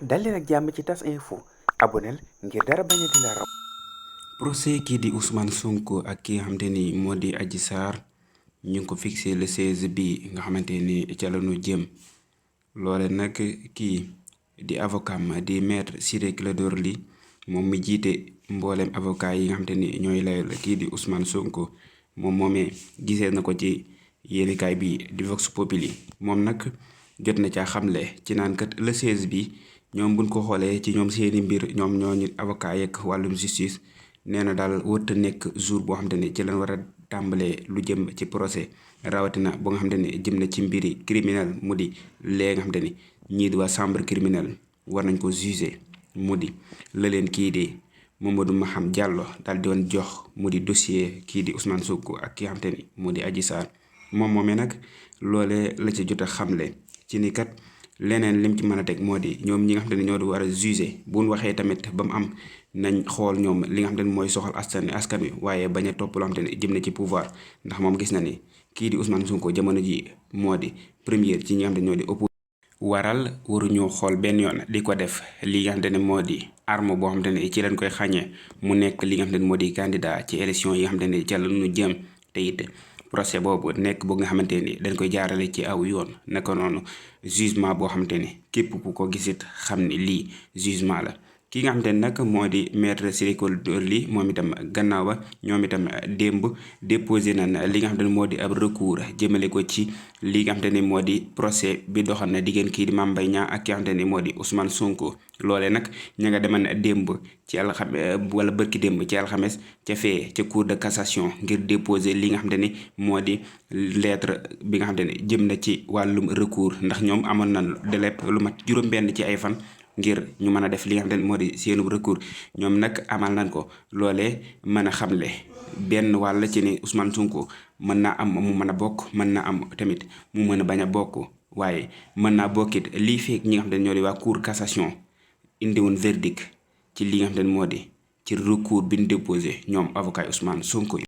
dal leen ak jàmm ci tas info aboneel ngir dara bañ a di la raw. procès kii di Ousmane Sonko ak ki nga xamante ni moo di Adji Sarr ñu ngi ko fixé le 16 bi nga xamante ni ca la ñu jëm loole nag kii di avocat ma di maître Ciré Clédor Ly moom mi jiite mboolem avocat yi nga xamante ni ñooy layal kii di Ousmane Sonko moom moomee gisee na ko ci yéenekaay bi di Vox Populi moom nag jot na caa xamle ci naan kat le 16 bi ñoom buñ ko xoolee ci ñoom seeni mbir ñoom ñooñu avocat yeeg wàllum justice nee na daal wërta nekk jour boo xamante ni ci lañ war a tàmbalee lu jëm ci procès rawatina ba nga xamante ni jëm na ci mbiri criminel mu di lee nga xamante ni ñii di waa chambre criminelle war nañ ko juger mu di la leen kii di Mamadou Maham Diallo daal di woon jox mu di dossier kii di Ousmane Sonko ak ki nga xamante ni mu di Adji Sarr moom moomee nag loolee la ci jot a xamle ci ni kat leneen lim ci mën a teg moo di ñoom ñi nga xamante ne ñoo di war a juger bu ñu waxee tamit ba mu am nañ xool ñoom li nga xamante ne mooy soxal askan wi waaye bañ a topp loo xamante ne jëm na ci pouvoir ndax moom gis na ni kii di Ousmane Sonko jamono ji moo di première ci ñi nga xamante ne ñoo di opposition waral waruñoo xool benn yoon di ko def li nga xamante ne moo di arme boo xamante ne ci lañ koy xàññee mu nekk li nga xamante ne moo di candidat ci élection yi nga xamante ne ca la ñu jëm te it procès boobu nekk bu nga xamante ni dañ koy jaarale ci aw yoon naka noonu jugement boo xamante ni képp ku ko gisit xam ni lii jugement la ki nga xamante ni nag moo di maître Ciré Clédor Ly moom itam gannaaw ba ñoom itam démb déposé nañ li nga xamante ni moo di ab recours jëmale ko ci li nga xamante ni moo di procès bi doxal na diggante kii di Mame Mbaye Niang ak ki nga xamante ni moo di Ousmane Sonko loolee nag ña nga deman démb ci alxames wala bërki démb ci alxames ca fee ca cour de cassation ngir déposer li nga xamante ni moo di lettre bi nga xamante ni jëm na ci wàllum recours ndax ñoom amoon na délai lu mat juróom-benn ci ay fan ngir ñu mën a def li nga xamante ni moo di seenu recours ñoom nag amal nañ ko loolee mën a xamle benn wàll ci ni Ousmane Sonko mën naa am mu mën a bokk mën naa am tamit mu mën a bañ a bokk waaye mën naa bokkit lii feek ñi nga xamante ni ñoo di waa cour cassation indi woon verdict ci li nga xamante ni moo di ci recours bi ñu déposé ñoom avocat Ousmane Sonko yi